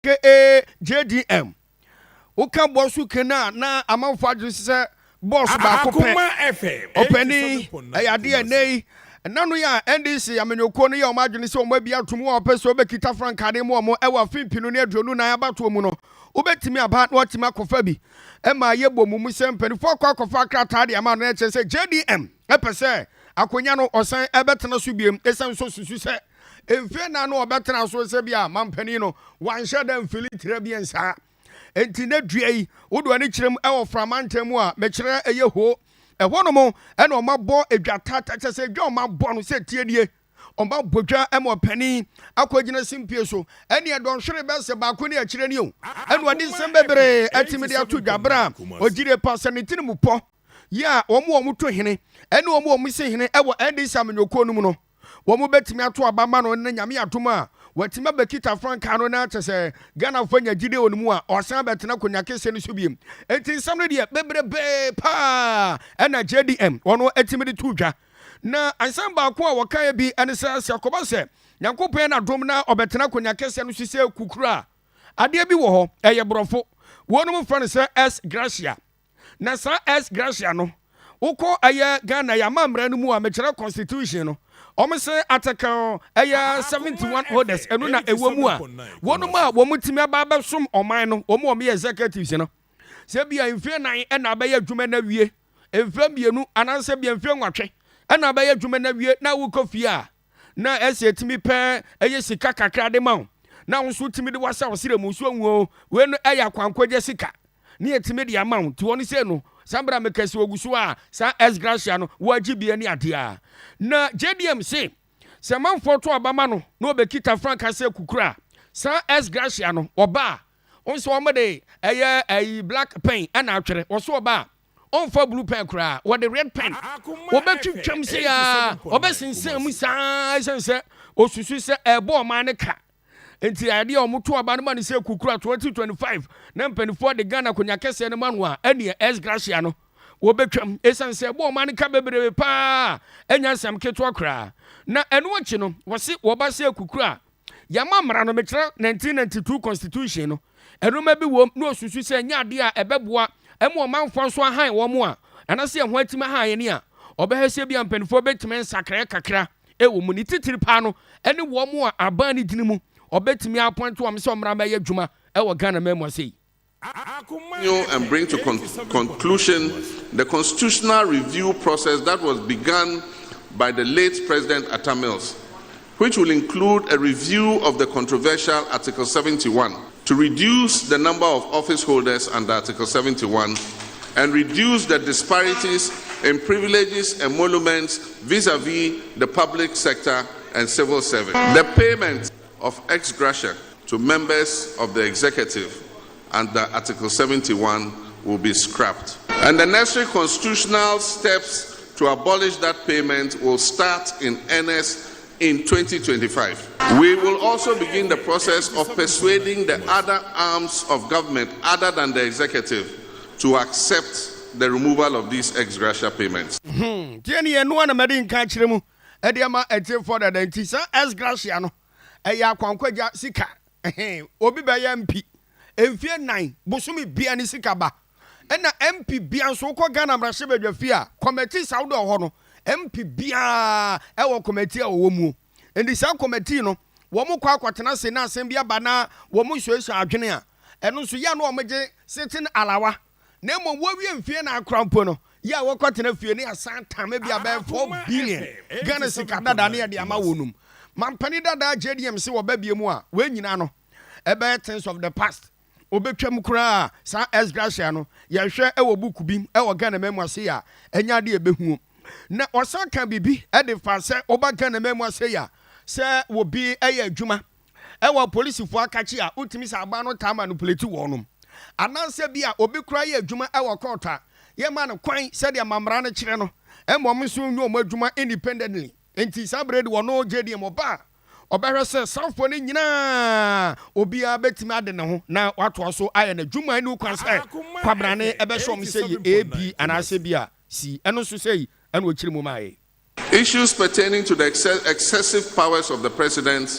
Aka JDM. Woka bɔs ke no a, na amanfoɔ adwene sɛ bɔs baako pɛ. Ɔpanin, ɛyɛ adeɛ a ɛnnɛ yi, ɛna no yɛ a NDC amanyɔkuo no yɛ wɔn adwene sɛ wɔn abi atom a wɔpɛ sɛ wɔbɛkita frankaa de ma wɔn wɔ afe 2024 abatoɔ mu no, wobɛtumi aba na wɔatumi akɔfa bi ma yɛbɔ mu mu sɛ mpanimfoɔ akɔ akɔfa krataa de ama no na ɛkyerɛ sɛ JDM pɛ sɛ akonnwa no ɔsan bɛtena so biom ɛsiane sɛ ɔsusu sɛ Mfe nnan no ɔbɛtena so sɛ bi a mampanin no wanhyɛ da mfili tira bi nsaa. Enti nnɛ dua yi, wode w'ani kyerɛ mu wɔ Frama ntam mu a, mekyerɛ ɛyɛ hoo. Ɛhɔnom na wɔabɔ dwa tata, kyerɛ sɛ dwa a wɔabɔ no sɛ tie nie. Wɔabɔ dwa ma ɔpanin akɔgyina simpie so. Ɛnneɛ dɔnhwere bɛyɛ sɛ baako ne akyire ni o. Ɛna ɔde nsɛm bebree atumi de ato dwa berɛ a ɔgyidie pa sɛ ne tirim pɔ yi a wɔn a wɔto hene ne wɔn a wɔsi hene wɔ NDC amanyɔkuo no mu no, wɔbɛtumi ato aba ama no na Nyame adom a watumi abɛkita frankaa no na kyɛ sɛ Ghanafoɔ anya gyidie wɔ ne mu a ɔsan bɛtena akonnwa kɛseɛ no so biem. Enti nsɛm no deɛ bebrebee paa ɛna JDM wɔn atumi de to dwa. Na nsɛm baako a wɔkaeɛ bi ɛne sɛ sɛ ɛkɔba sɛ Nyankopɔn yɛ n'adom na ɔbɛtena akonnwa kɛseɛ no so sɛ kukuru a, adeɛ bi wɔ hɔ ɛyɛ borɔfo wɔnom frɛ no sɛ ex gratia. Na saa ex gratia no, wokɔ ɛyɛ Ghana yɛ amammra no mu a, mekyerɛ constitution no, wɔn se article ɛyɛ 71 holders, ɛno na ɛwɔ mu a, wɔnom a wɔn tumi aba abɛsom ɔman no, wɔn a wɔn yɛ executives no, sɛ bia mfie nan ɛna abɛyɛ adwuma no awie, mfie mmienu anaasɛ bia mfie nwɔtwe ɛna abɛyɛ adwuma no awie na wokɔ fie a, na ɛsɛ ɛtumi pɛ ɛyɛ sika kakra de ma wo, na wo nso wotumi de wasa wo serɛ mu, so ahu o, wei no ɛyɛ akwankɔgya sika. Ne yɛtumi de ama wo nti wɔn sei no saa berɛ a meka sɛ wɔgu so a saa ex gratia no wɔagye bi ne adeɛ a na JDM se sɛ manfoɔ to aba ma no na ɔbɛkita franka sɛ kukura a saa ex gratia no ɔba a wɔn sɛ wɔn de ɛyɛ ɛyi black pen ɛna atwerɛ wɔ so ɔba a ɔmfa blue pen koraa wɔde red pen wɔbɛtwitwam sɛ a wɔbɛsensɛn mu saa ɛsiane sɛ osusu sɛ ɛbɔ ɔman no ka. Nti adeɛ a wɔto aba no ma no sɛ kukura 2025 na mpanimfoɔ de Ghana akonnwa kɛseɛ no ma no a, ɛneɛ ex gratia no wɔbɛtwam ɛsiane sɛ ɛbɔ ɔman no ka bebrebe paa, ɛnyɛ asɛm ketewa koraa. Na ɛno akyi no wɔse wɔba sɛ kukura a yɛama mmara no, mekyerɛ 1992 constitution no, nnoɔma bi wom na ɔsusu sɛ ɛnyɛ adeɛ a ɛbɛboa ma ɔmanfoɔ nso ahan wɔn a, anaasɛ ɛho atumi ahan yɛn a, ɔbɛhwɛ sɛ ebia mpanimfoɔ bɛtumi nsakraeɛ kakra wɔ mu. Ne titiri paa no ne wɔn a aban no gyina mu, ɔbɛtumi apɔinte wɔn sɛ wɔmmra mmɛyɛ adwuma wɔ Ghana man mu ase yi. And bring to con conclusion the constitutional review process that was begun by the late President Atta Mills, which will include a review of the controversial Article 71 to reduce the number of office holders under Article 71 and reduce the disparities in privileges and emoluments vis-a-vis the public sector and civil service. The payment of ex gratia to members of the executive under Article 71 will be scrapped. And the necessary constitutional steps to abolish that payment will start in earnest in 2025. We will also begin the process of persuading the other arms of government other than the executive to accept the removal of these ex gratia payments. Tie ne yɛn noa na madi nka akyerɛ mu de ama atiefoɔ dada nti saa ex gratia no ɛyɛ akwankwagya sika ɛhe obi bɛyɛ MP mfie nan bosome bia ne sika ba ɛna MP bia nso wokɔ Ghana mmarahyɛbadwa fie a committees ahodoɔ wɔ hɔ no MP biara ɛwɔ committee a wɔwɔ muo nti saa committee no wɔn kɔ akɔtena ase na asɛm bi aba na wɔn suasua adwene a ɛno nso yɛ a na wɔn gye sitting alawa na mmom wɔwie mfie na akora mpo no yɛ a wɔkɔtena fie ne asan tam ebi abɛyɛ 4 billion Ghana sika dada ne yɛde ama wɔn num mampanin dada JDM se wɔba bie mu a wɔn nyinaa no ɛbɛyɛ things of the past. Obɛtwam koraa saa ex gratia no yɛhwɛ ɛwɔ book bi ɛwɔ Ghana mɛmu ase a ɛnya adeɛ ɛbɛhuo. Na ɔsan ka biribi ɛde fa sɛ ɔba Ghana mɛmu ase a sɛ obi ɛyɛ adwuma ɛwɔ polisifoɔ akakye a wotumi sɛ aban no taa manipulate wɔnom anaasɛ bi a obi koraa yɛ adwuma ɛwɔ court a yɛma no kwan sɛdeɛ mamra no kyerɛ no ɛma ɔmo nso nyɛ ɔmo adwuma independently. Nti saa berɛ de wɔno JDM ɔba a ɔbɛhwɛ sɛ sanfoɔ no nyinaa obiara bɛtumi ade ne ho na watoa so ayɛ n'adwuma ne kwan sɛ kwabrane ɛbɛhyɛ ɔmo sɛ yɛ A, B anaasɛ bi a C. Ɛno nso sɛ yi ɛna ɔkyerɛ mu maayɛ. Issues pertaining to the excessive powers of the president,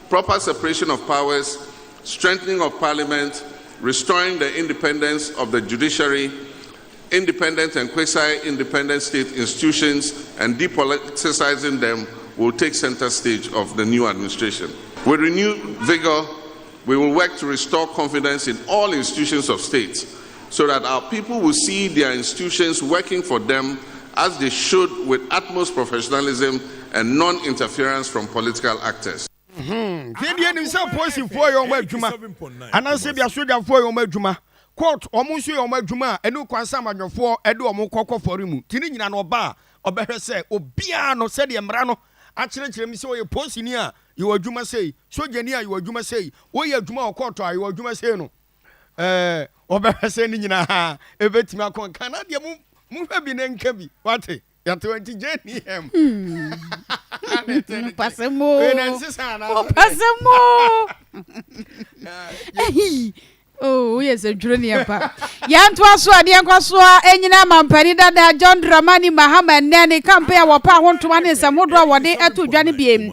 proper separation of powers, strengthening of parliament, restoring the independence of the judiciary, independent and quasi-independent state institutions, and depoliticizing them will take center stage of the new administration. With renewed vigor, we will work to restore confidence in all institutions of state so that our people will see their institutions working for them as they should with utmost professionalism and non-interference from political actors. Nti deɛ nim sɛ polisifoɔ yɛ wɔn adwuma anaasɛ bi asogyafoɔ yɛ wɔn adwuma, court wɔn nso yɛ wɔn adwuma a ɛne kwan sɛ amanyɔfoɔ ɛde wɔn kɔkɔ fɔre mu. Nti ne nyina no ɔba a ɔbɛhwɛ sɛ obiara no sɛdeɛ mmara no akyerɛkyerɛ mi sɛ ɔyɛ polisini a yɛwɔ adwuma sei, sogyani a yɛwɔ adwuma sei, woyɛ adwuma wɔ court a yɛwɔ adwuma sei no, ɔbɛhwɛ sɛ ne nyinaa ɛbɛtumi akɔ nka na deɛ mohwɛ bi ne nka bi wate yàtọ̀ nti JNIM. Pasemo. Pasemo. Oh, woyɛ sɛ dwuro ne yɛmpa yɛntoa so a deɛ nkɔ so a ɛnyina mampani dada John Dramani Mahama nnɛ ne campaign a wɔpa ho ntoma ne nsɛm hodoɔ a wɔde ɛto dwa no biem.